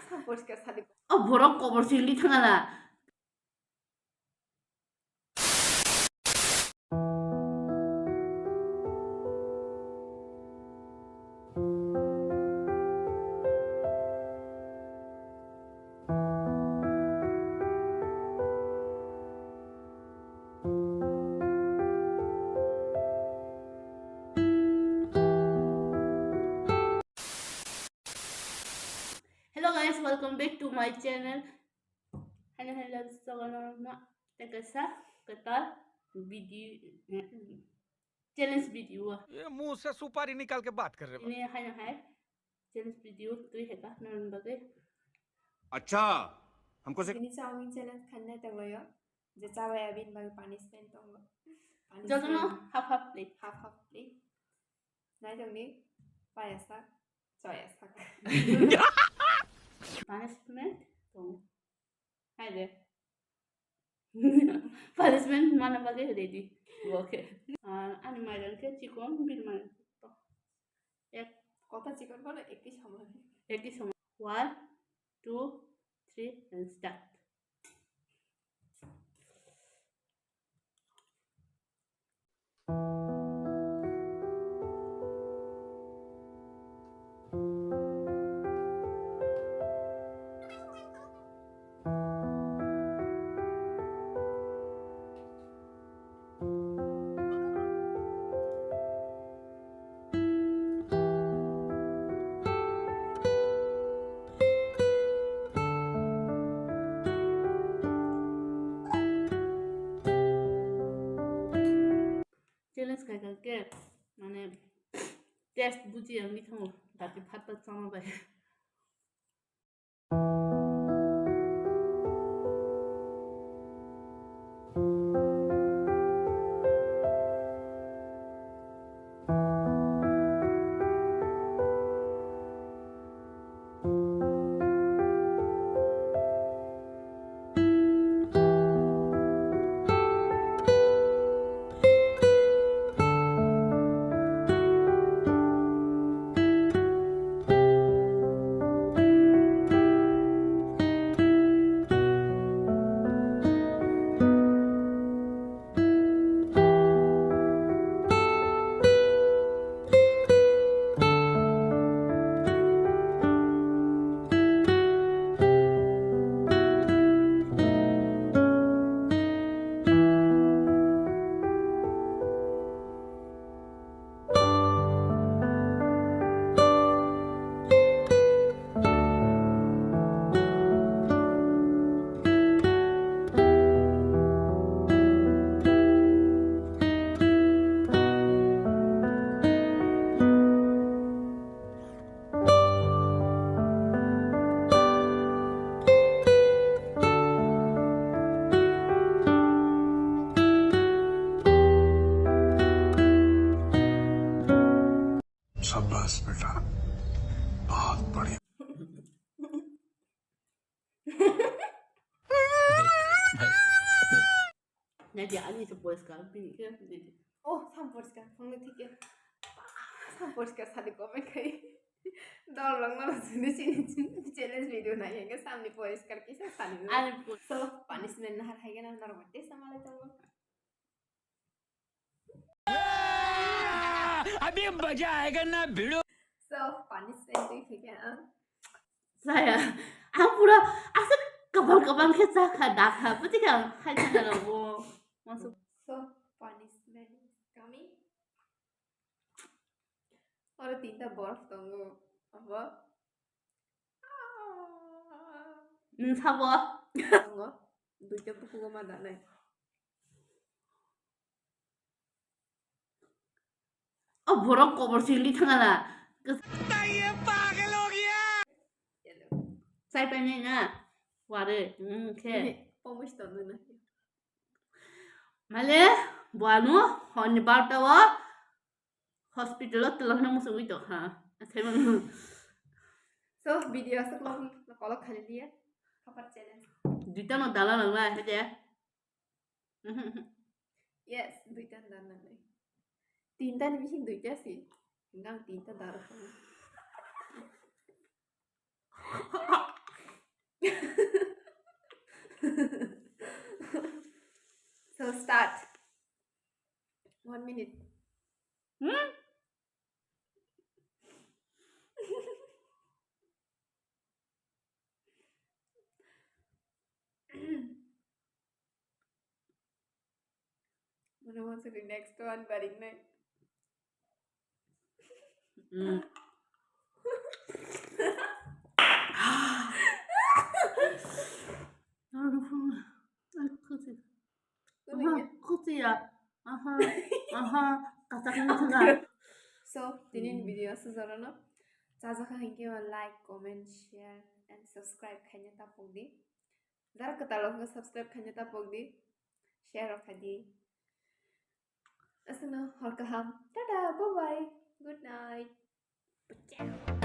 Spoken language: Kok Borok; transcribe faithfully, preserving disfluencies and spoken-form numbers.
Poriskar sadi. O borok kobor singli thangala. Hello guys, welcome back to my channel. Hello, hello, sogono na teka sa katal video, challenge video. ये मुंह से सुपारी निकाल के बात कर रहे हो। Ini hai hai challenge video tui heka non bagai. अच्छा, हमको से Ini chowmein challenge khanna tanglayo. Je chabai abin bagai punishment tongo. Jotono half half plate. Half half plate. Nai tongni payasa. Choya sak. Punishment tong. Hai de. Punishment mana bagwi ready. Okay. Ah, ani mairan khe chikon, bini mairan khe to. Ek. Kotha chikon kono eki soman. Eki soman. One, two, three, and start. Challenge khai kha khe, mane, test buji ang ni thango, dati phat phat chama bai. शाबाश बेटा, बहुत बढ़िया। Nadi ani to poriskar bini khe nadi. Oh, sam poriskar, phone thik khe. Sam poriskar sadi comment khai. Dol rok no sini sini challenge video nai henge samni poriskar kisa sani. Ani po- So, punishment nahar hai gana normal test amale tongo. अभी मजा आएगा ना भिड़ो। So, punishment twi khe ang. Saya, ang pura aswk kabang kabang khe chakha dakha, bwtwi khe ang khai thangna rwgo. Masuk. So, punishment is coming. Oro tinta borok tongo. Abo. Nwng sabo? Tongo. Duita bukugo ma danai. O borok kobor singli thangala. Chai painai na. Ware, nwng khe. Pomos tongo na. Male, buano, honni barta o. Hospital o twlangna muchungwi tongkha. Athai mano. So, video aswk logi, kolok khali liya. Kapar challenge. Duita no dala nang lai, hede. Yes, duita no dala nang lai. Tinta ni bising duita si. Nang tinta dala kha. Start. One minute. Hmm? Mano mano suri next one baring nai. Mm. Aha, khuti ya. Aha, aha, kata kata. So, tinin video aswk jorano. Chajakha hinkhe like, comment, share and subscribe khaina tapok di. Jara kwtal rok subscribe khaina tapok di. Share rok khai di. Aswkno hor kaham. Tata, bye bye. Good night.